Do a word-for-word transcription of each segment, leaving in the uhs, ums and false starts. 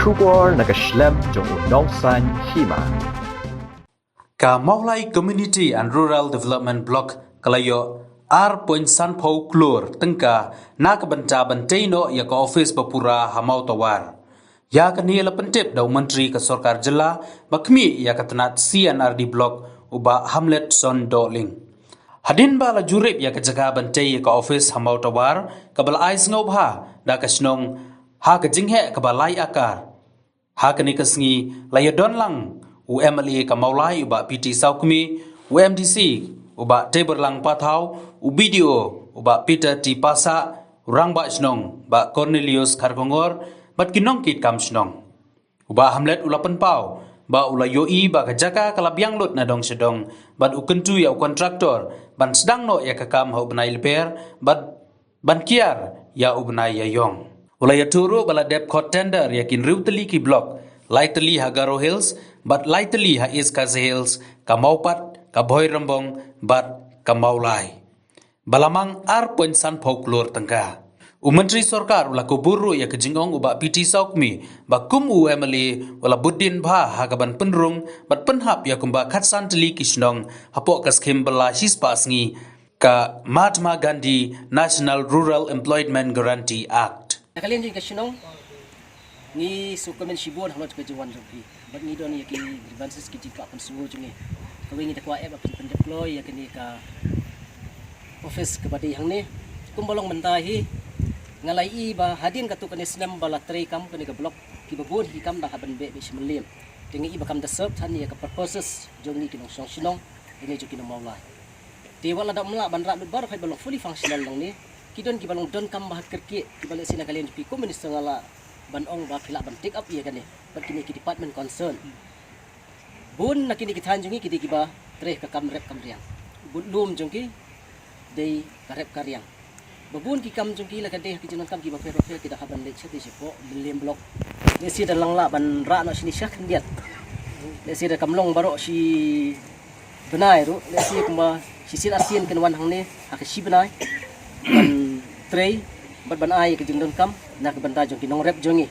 Khubor na ka shlem jong u Nongsaiñ Hima. Ka Mawlai Community and Rural Development Block ka la ïoh ar point san phew klur tyngka na ka bynta ban tei noh ïa ka office ba pura ha Mawtawar. Ïa kane la pyntip da u Myntri ka Sorkar Jylla ba khmih ïa ka tnat C and R D Block, u Bah Hamletson Dohling. Hadien ba la jurip ïa ka jaka ban tei ïa ka office ha Mawtawar, kaba la ai sngewbha da ka shnong ha ka jingheh kaba lai akar. Ha kane ka sngi la ïadon lang u M L A ka Mawlai u Bah P T Sawkmie, u M D C u Bah Teiborlang Pathaw, u B D O u Bah Peter T Passah, u Rangbah Shnong Bah Cornelius Kharkongor, bad ki nongkitkam shnong. U Bah Hamlet u la pynpaw ba u la ïohi ba ka jaka ka la biang lut na dong sha dong, bad u kyntu ïa u kontraktor ban sdang noh ïa ka kam ha u bnai Lber, bad ban kiar ïa u bnai Ïaïong. U la ïathuh ruh ba la dep khot tender ïa ki hynriew tylli ki block, lai tylli ha Garo Hills bad lai tylli ha East Khasi Hills, ka Mawpat, ka Bhoirymbong bad ka Mawlai. Ba la mang ar point san phew klur tyngka. U Myntri Sorkar u la kubur ruh ïa ka jingong u Bah P T Sawkmie ba kum u M L A u la bud dien bha ha ka ban pynrung bad pynhap ïa kumba khatsan tylli ki shnong hapoh ka skhim bylla shispah sngi ka Mahatma Gandhi National Rural Employment Guarantee Act. Na ka liang jong ka shnong, ngi sngewkmen shibun halor ka jingwan jong phi. Bad ngi don ïa ki grievances, ki jingkwah pynsngew jong ngi. Kawei, ngi da kwah ïa ba phin pyndep kloi ïa kane ka office kaba dei hangne. Kumba long mynta hi, nga la ïohi ba hadien katto katne snem ba la trei kam kane ka block, kiba bun hi kam da hap ban beh beit sha Mylliem. Te nga ïohi ba kam da serve than ïa ka purposes jong ngi ki nongshong shnong, ïa ngi jong ki nong Mawlai. Te wat la da ym lah ban rah lut baroh, hynrei ba long fully functional nangne, ki don kiba long donkam bha kyrkieh, kiba lehse na ka liang jong phi kum minister nga lah ban ong ba phi lah ban take up ïa kane bad kine ki department concern. Bun na kine ki thaiñ jong ngi ki dei kiba trei ka kam rep kam riang. Bun lum jong ki dei ka rep ka riang. Ba bun ki kam jong ki la ka dei ha ki jingdonkam kiba pher ba pher, ki da hap ban leit shatei shapoh Mylliem block. Lehse da lang lah ban rah noh shane sha khyndiat. Lehse da kam long baroh shi bnai ruh, lehse kumba shisien arsien kin wan hangne ha ka shi bnai ban trei bad ban ai ka jingdonkam na ka bynta jong ki nongrep jong ngi.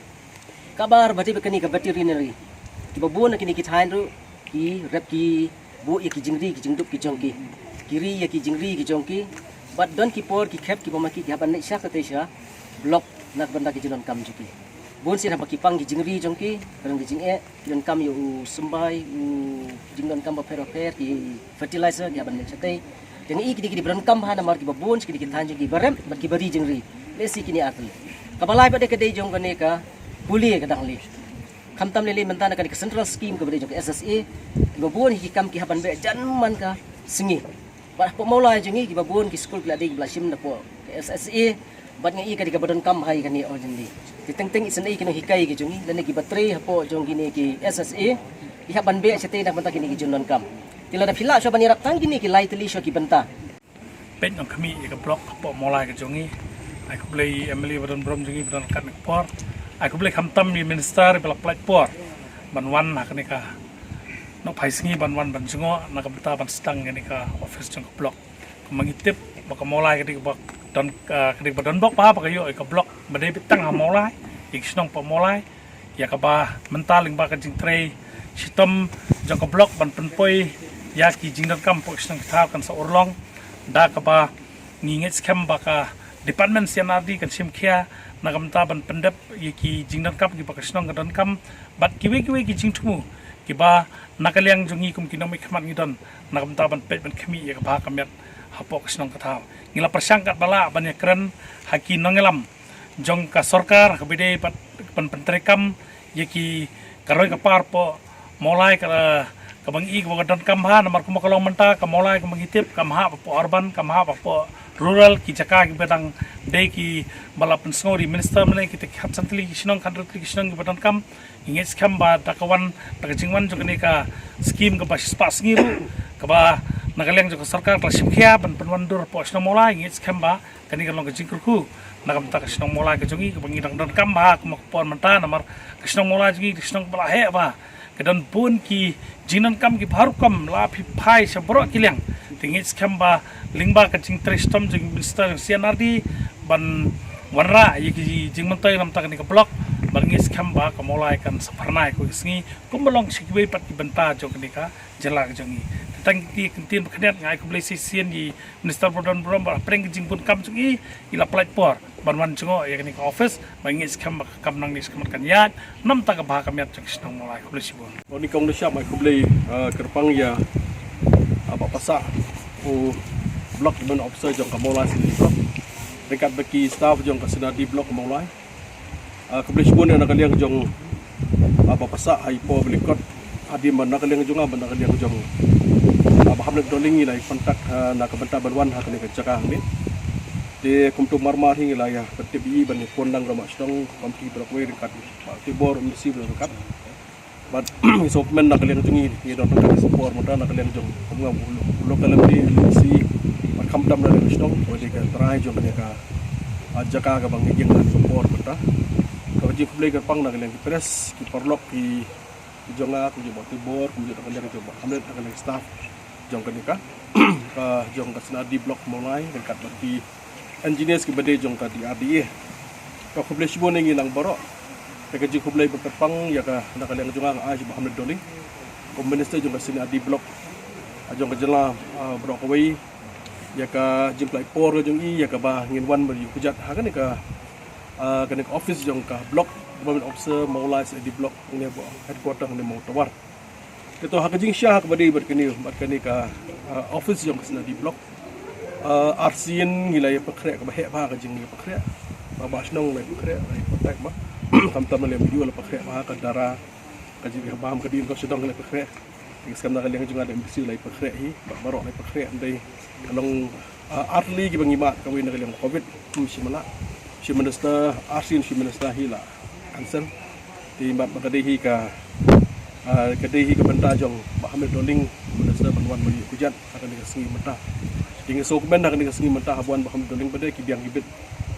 Kaba ar ba dei ba kane ka veterinary, kiba bun na kine ki thaiñ ruh ki rep ki buh ïa ki jingri ki jingdup ki jong ki. Ki ri ïa ki jingri ki jong ki. Bad don ki por ki khep kiba ma ki ki hap ban leit sha katei sha block na ka bynta ki jingdonkam jong ki. Bun sien haba ki pang ki jingri jong ki, ka don ki jingeh, ki donkam ïa u symbai, u jingdonkam bapher bapher, ki fertilizer, ki hap ban leit shatei. Te nga ïohi ki dei ki dei ba donkam bha namar kiba bun sha ki dei ki thaiñ jong ki ba rep bad kiba ri jingri. Lehse kine ar tylli. Kaba lai pat de ka dei jong kane ka pule ka dang lei. Khamtam lei lei mynta na kane ka central scheme kaba dei jong ka S S A, kiba bun hi ki kam ki hap ban beh jan man ka sngi. Bad hapoh Mawlai jong ngi kiba bun ki skul ki la dei kiba la shim napoh ka S S A. Bad nga ïohi ka dei kaba donkam bha ïa kane urgently. Te teng teng isynei ki nonghikai ki jong ngi lane kiba trei hapoh jong kine ki S S A, ki hap ban beh shatei na ka bynta kine ki jingdonkam. Te lada phi lah shuwa ban ïarap tang kine ki lai tylli shuwa ki bynta. Peit nongkhmih ïa ka block hapoh Mawlai ka jong ngi. Ai khublei M L A ba don burom jong ngi ba don kat na ka por. Ai khublei khamtam ïa minister ba la pynlait por ban wan ha kane ka nohphai sngi ban wan ban jngoh na ka bynta ban sdang ïa kane ka office jong ka block. Kumba ngi tip ba ka Mawlai ka dei kaba don, ka dei kaba don bok bha ba ka ïoh ïa ka block ba dei beit tang ha Mawlai, ïa ki shnong hapoh Mawlai. Ïa kaba mynta lyngba ka jingtrei shitom jong ka block ban pynpoi ïa ki jingdonkam hapoh ki shnong ki thaw kan sa urlong, da kaba ngi ngeit skhem ba ka department C and R D kan shim khia na ka bynta ban pyndep ïa ki jingdonkam kiba ka shnong ka donkam bad kiwei kiwei ki jingthmu kiba na ka liang jong ngi kum ki nongmihkhmat ngi don na ka bynta ban peit ban khmih ïa ka bha ka miat hapoh ka shnong ka thaw. Ngi la pyrshang katba lah ban ïakren ha ki nongïalam jong ka sorkar kaba dei bad ban pyntreikam ïa ki, ka roi ka par hapoh Mawlai ka, kaba ngi i kaba ka donkam bha namar kumba ka long mynta ka Mawlai kumba ngi tip kam hap hapoh urban, kam hap hapoh rural, ki jaka kiba dang dei kiba la pynsngew da i minister mynne kita ki khatsan tylli ki shnong, khathynriew tylli ki shnong kiba donkam. Ngi ngeit skhem ba da ka wan, da ka jingwan jong kane ka skim kaba shispah sngi ruh kaba na ka liang jong ka sorkar ka la shim khia ban pynwandur hapoh shnong Mawlai, ngi ngeit skhem ba kane kan long ka jingkyrkhu na ka bynta ka shnong Mawlai ka jong ngi kaba ngi dang donkam bha kumba ka por mynta namar ka shnong Mawlai jong ngi ka shnong kaba la heh bha, ka don bun ki jingdonkam kiba har rukom la phi phai sha baroh ki liang. Te ngi ngeit skhem ba lyngba ka jingtrei shitom jong i minister jong C and R D ban wanrah ïa ki jingmyntoi na ka bynta kane ka block Bad ngi skhem ba ka Mawlai kan sa phyrnai ha kawei ka sngi kumba long sha kiwei pat ki bynta jong kane ka jylla ka jong ngi. Te tang ki ktien ba khyndiat, nga ai khublei shisien ïa i Minister ba don burom ba hapdeng ka jingbun kam jong i, i la pynlait por ban wan jngoh ïa kane ka office, ba ngi skhem ba ka kam nangne shakhmat kan ïaid na ka bynta ka bha ka miat jong ka shnong Mawlai. Khublei shibun. Kong Nongsham, ai khublei, ah, kyrpang ïa, ah, Bah Passah, u Block Development Officer jong ka Mawlai C and RD Block, ryngkat bad ki staff jong ka C and RD Block Mawlai. Ah, khublei shibun na ka liang jong, ah, Bah Passah ha i por ba lyngkot, hadien ba na ka liang jong nga bad na ka liang jong, ah, Bah Hamlet Dohling ngi la ïa contact, ah, na ka bynta ban wan ha kane ka jaka hangne. Te kumto marmar hi ngi la ïa pyntip ïa i ban ïa phone lang ha ka shnong, komiti baroh kawei ryngkat, Bah Tibor, M D C baroh ryngkat. Bad ngi sngewkmen na ka liang jong ngi, ngi don ha kane ka por mynta na ka liang jong, kum nga, u lo-, u local M D A, M D C, bad khamtam na ka liang shnong, kawei ka trai jong kane ka, ah, jaka kaba ngi ïeng ha kane ka por mynta. Ka jingkhublei kyrpang na ka liang ki press, ki paralok, ki, ki jong nga, ki jong Bah Tibor, ki jong na ka liang jong Bah Hamlet, na ka liang staff jong kane ka, ka jong ka C and RD Block Mawlai, ryngkat bad ki engineers kiba dei jong ka D R D A. Ka khublei shibun ïa ngi lang baroh. Te ka jingkhublei ba kyrpang ïa ka na ka liang jong nga, nga ai sha Bah Hamlet Dohling, u Minister jong ka C and RD Block, ah, jong ka jylla, ah, baroh kawei, ïa ka jingpynlait por ka jong i ïa kaba ngin wan ban ïakynjat ha kane ka, ah, kane ka office jong ka Block Development Officer Mawlai C and RD Block, hangne ha headquarter hangne Mawtawar. Te to ha ka jingshisha ha kaba dei bad kane, bad kane ka, ah, office jong ka C and RD Block, ah, ar sien ngi la ïa pynkhreh kaba heh bha, ka jingïapynkhreh, ba, ba shnong la ïa pynkhreh, la ïa contact ba, khamtam na liang B D O la pynkhreh bha, ka dara, ka jingbam ka dien ka sdang la ïa pynkhreh. Te ngi skhem na ka liang jong nga da M D C la ïa pynkhreh hi, ba, baroh la ïa pynkhreh, hynrei ka long, ah, ar tylli kiba ngi mad, kawei na ka liang covid, hmm, shi mala, shi minister, ar sien shi minister hi la cancel. Te mad ba ka dei hi ka, ah, ka dei hi ka bynta jong Bah Hamlet Dohling, minister, ban wan ban ïakynjat ha kane ka sngi mynta. Te ngi sngewkmen ha kane ka sngi mynta haba wan Bah Hamlet Dohling ba dei ki biang ki bit.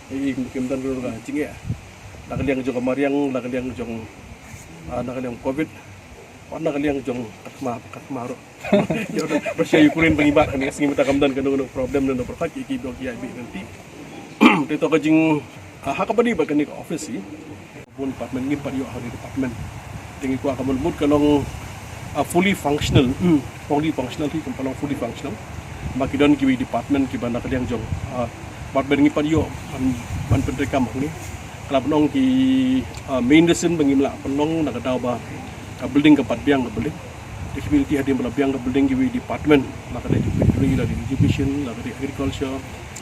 Ei, kim don ruh ka jingeh na ka liang jong ka mariang, na ka liang jong, ah, na ka liang covid, wat na ka liang jong ka thma, ka thma ruh. Ïa, Russia Ukraine ba ngi mad, kane ka sngi mynta kam don kano kano problem, nano pyrkhat ki, ki dok ïa bit nanti. Te to ka jing, ah, ha kaba dei bad kane ka office hi, bun department, ngim pat ïoh ha kane department. Te ngi kwah ka mut ka long, ah, fully functional. Hmm, fully functional hi, kam pat long fully functional. Ba ki don kiwei department kiba na ka liang jong, ah, department ngim pat ïoh ban, ban pyntreikam hangne. Ka la ban ong ki, ah, main reason ba ngim lah pynlong na ka daw ba ka building kam pat biang, ka building. Te community hadien ba la biang ka building, kiwei department, la ka dei ki factory, la dei education, la ka dei agriculture,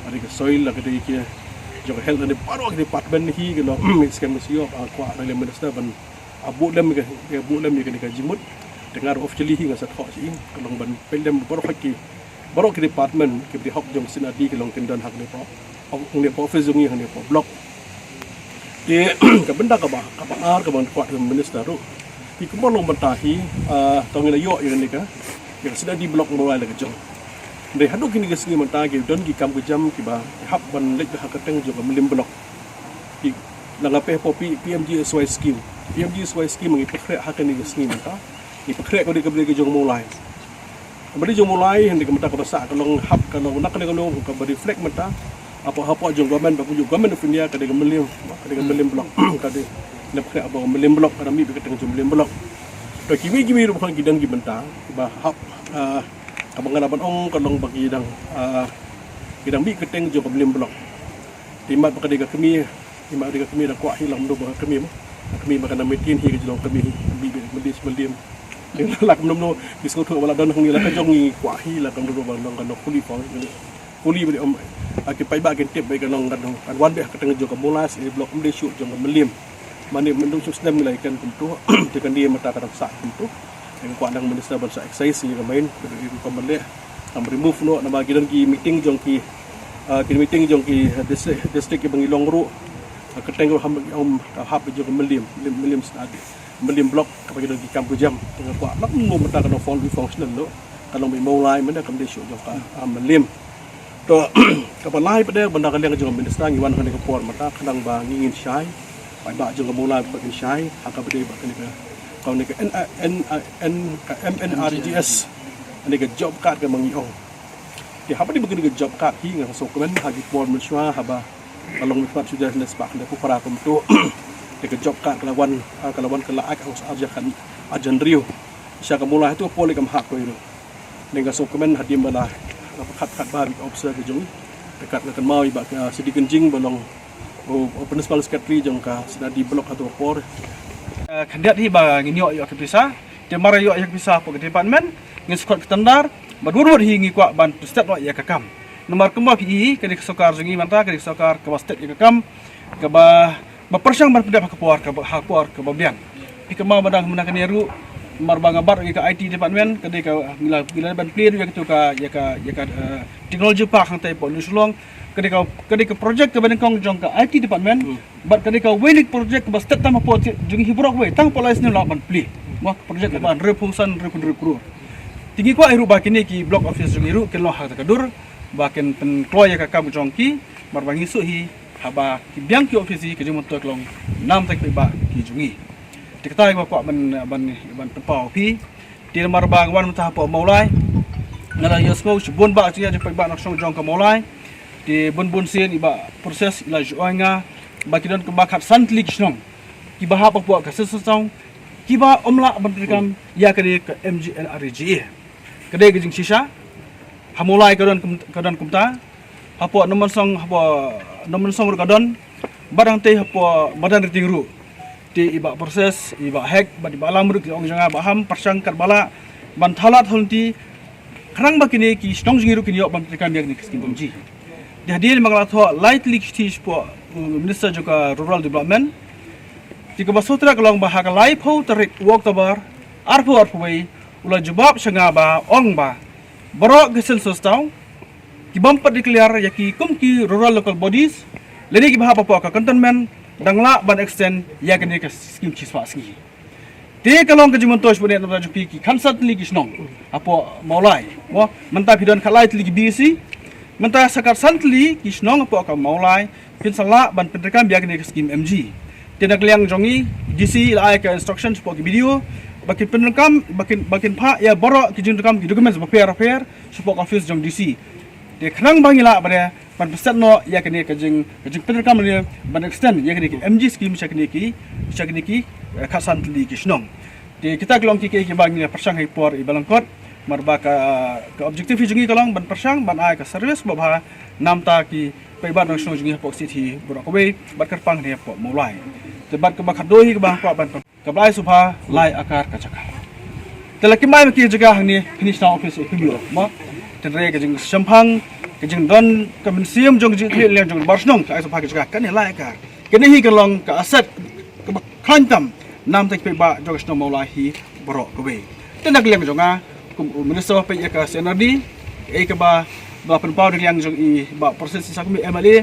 la dei ka soil, la ka dei ki jong ka health, la dei baroh ki department hi ki long, hmm, skhem ka shu ïoh, ah, kwah na ka liang minister ban, ah, buh lem ka, ka buh lem ïa kane ka jingmut. Te nga ruh officially hi nga sa thoh sha i, ka long ban peit lem baroh ki, baroh ki department kiba dei hok jong C and RD ki long kin don ha kane ka, hangne ka office jong ngi, hangne ka block. Te ka bynta kaba, kaba ar kaba nga kwah ïa u minister ruh, te kumba long mynta hi, ah, to ngi la ïoh ïa kane ka, ïa ka C and RD Block Mawlai la ka jong. Hynrei haduh kine ki sngi mynta ki don ki kam ki jam kiba ki hap ban leit ha ka kyrteng jong ka Mylliem Block. Ki la nga peh hapoh P-, PMGSY scheme. PMGSY scheme ngi pynkhreh ha kine ki sngi mynta. Ngi pynkhreh ka dei, ka dei ka jong Mawlai. Ka dei jong Mawlai, hynrei ka mynta kaba sah ka long hap, ka long na ka liang ka long kaba dei flag mynta. Hapoh, hapoh jong government, ba jong government of India, ka dei ka Mylliem, ka dei ka Mylliem Block, ka dei, lem khreh hapoh ka Mylliem Block, ka dang mih bad ka kyrteng jong Mylliem Block. To kiwei kiwei ruh ba khon ki don ki bynta ba hap, ah, kaba nga lah ban ong ka long ba ki dang, ah, ki dang mih kyrteng jong ka Mylliem Block. Te mad ba ka dei ka kmie, te mad ba ka dei ka kmie, da kwah hi la kumno ba ka kmie mo. Ka kmie ba ka dang maintain hi ka jinglong kmie hi, mih bad Mylliem, Mylliem. Te la kumno kumno ki sngewthuh ba la don hangne, la ka jong ngi kwah hi la kumno ba long ka long fully form. Kuli bad, um, ah, ki paidbah kin tip ba ka long kan, kan wan beit ha ka kyrteng jong ka Mawlai C and RD Block, ym dei shuh jong ka Mylliem. Mane mynta shu snem ngi la ïa ken kumto, te kane mynta ka dang sah kumto. Te nga kwah na ka minister ban sa excise ïa ka main, ka dei rukom ban leh, kam remove noh, namar ki don ki meeting jong ki, ah, ki meeting jong ki, ah, district, district kiba ngi long ruh. Ah, ka kyrteng ruh ham, um, ka hap jong ka Mylliem, Mylliem, Mylliem Stad. Mylliem Block, kaba ki don ki kam ki jam. Te nga kwah na kumno mynta ka long fully functional noh. Ka long ba i Mawlai mynta kam dei shuh jong ka, ah, Mylliem. To, kaba lai pat de, ba na ka liang jong ka minister ngi wan ha kane ka por mynta, khnang ba ngi ngin shai, paidbah jong ka Mawlai ba ngin shai ha kaba dei bad kane ka, kane ka N, N, N, ka M N R G S, kane ka job card kaba ngi ong. Te haba dei bad kane ka job card hi, nga sngewkmen ha ki por mynshuwa haba ka long mynshwa shu dei hynriew spah hynriewphew phra kumto. Ka job card ka la wan, ah, ka la wan ka la ai ka hos arja kan arjan riu. Sha ka Mawlai tu poli kam hak ko iru. Neng ka sokmen hadim bala ka khat khat ba bik officer ka jong. Ka kat ka kan mau i ba ka sidi kenjing balong o, o principal secretary jong ka sida di block atu por. Eh, khyndiat hi ba ngin ïoh ïoh ka pisa. Te mar ïoh ïoh ka pisa po ka department ngin skot ka tendar. Ba dur dur hi ngi kwah ban tu stet ïoh ïa ka kam. Namar kumba phi i ka di ka sorkar jong ngi mynta ka di ka sorkar ka ba stet ïa ka kam. Ka ba ba pyrshang ban pyndep ha ka por ka ba, ha ka por ka ba biang. Phi kynmaw ba dang mynta kane ruh mar ba nga bat ïa ka I T department ka dei ka ngi la ngi la ban plie ruh ïa ka tu ka ïa ka ïa ka, eh, technology park hangtai po New Shillong. Ka dei ka ka dei ka project ka ba nyngkong jong ka I T department. Hmm. Bad ka dei ka wei na ki project ka ba stet tam hapoh jong hi baroh kawei tang hapoh lai snem la ban plie. Mo ka project ka ba hynriewphew san hynriewphew hynriew klur. Te ngi kwah hi ruh ba kine ki block office jong hi ruh kin long ha kata ka dur ba kin pynkloi ïa ka kam jong ki mar ba ngi shu hi. Haba ki biang ki office hi ka jingmyntoi ka long namta ki paidbah ki jong ngi. Te kata ka ba kwah ban ban ban pynpaw phi. Te namar ba nga wan mynta hapoh Mawlai nga la ïohsngew shibun ba ka jingïa jong paidbah nongshong jong ka Mawlai. Te bun bun sien i ba process i la ju ong nga ba ki don kumba khatsan tylli ki shnong ki ba hap hapoh ka census town ki ba ym lah ban treikam ïa kane ka M G N R E G A. Ka dei ka jingshisha ha Mawlai ka don kum- ka don kumta. Hapoh Nongmynsong hapoh Nongmynsong ruh ka don. Bad hangtei hapoh Madan Ryting ruh. Te i ba process i ba hek bad i ba lam ruh ki ong jong nga ba ham pyrshang kat ba lah ban thala thalunti. Khnang ba kine ki shnong jong ngi ruh kin ïoh ban treikam ïa kine ki skim M G. Te hadien ba nga la thoh lai tylli ki shithi shapoh, uh, Minister jong ka Rural Development. Te ka ba sawtra ka long ba ha ka laiphew tarik u October arphew arphew wei u la jubab sha nga ba ong ba baroh ki census town ki bym pat declare ïa ki kum ki rural local bodies lane ki ba hap hapoh ka cantonment dang lah ban extend ïa kane ka skim shispah sngi. Te ka long ka jingmyntoi shibun namta jong phi ki khatsan tylli ki shnong hapoh Mawlai. Mo mynta phi don khatlai tylli ki B C. Mynta sa khatsan tylli ki shnong hapoh ka Mawlai phin sa lah ban pyntreikam ïa kane ka skim M G. Te na ka liang jong ngi D C la ai ka instruction shapoh ki B D O ba kin pyntreikam ba kin ba kin phah ïa baroh ki jingtreikam ki documents bapher bapher shapoh ka office jong D C. Te khnang ba ngi lah ban ban pynstet noh ïa kane ka jing ka jingpyntreikam ne ban extend ïa kane ki M G skim sha kane ki sha kane ki, eh, khatsan tylli ki shnong. Te kita ki long ki ki ba ngi pyrshang ha i por i ba lyngkot. Mar ba ka ka objective hi jong ngi ka long ban pyrshang ban ai ka service ba bha namta ki paidbah nongshong jong ngi hapoh state hi baroh kawei bad kyrpang hi hapoh Mawlai. Te bad ka ba khatduh hi ka ba kwah ban ka ba ai sngewbha lai akar ka jaka. Te la ki mai ma ki jaka hangne finish na office u pynbiu mo. Te re ka jingshemphang ka jingdon ka mynsiem jong ka jingkhleh liang jong bar shnong ka ai sngewbha ka jaka kane lai akar. Kane hi ka long ka asset ka ba khlaiñ tam namta ki paidbah jong ka shnong Mawlai hi baroh kawei. Te na ka liang jong nga kum u minister ba peit ïa ka C and R D ei ka ba ba pynpaw da ka liang jong i ba process sa kum i M L A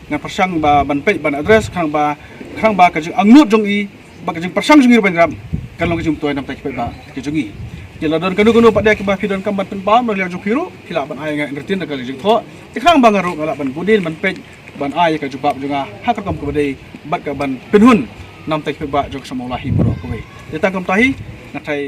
nga pyrshang ba ban peit ban address khnang ba khnang ba ka jingangnud jong i ba ka jingpyrshang jong i ruh ban rap kan long ka jingmyntoi namta ki paidbah ki jong i. Te la don kano kano pat de ki ba phi donkam ban pynpaw na ka liang jong phi ruh phi lah ban ai nga entertain da ka jingthoh. Te khnang ba nga ruh nga lah ban bud in ban peit ban ai ka jubab jong nga ha ka rukom ka ba dei bad ka ban pynhun namta ki paidbah jong ka shnong Mawlai hi baroh kawei. Te tang kumta hi nga thai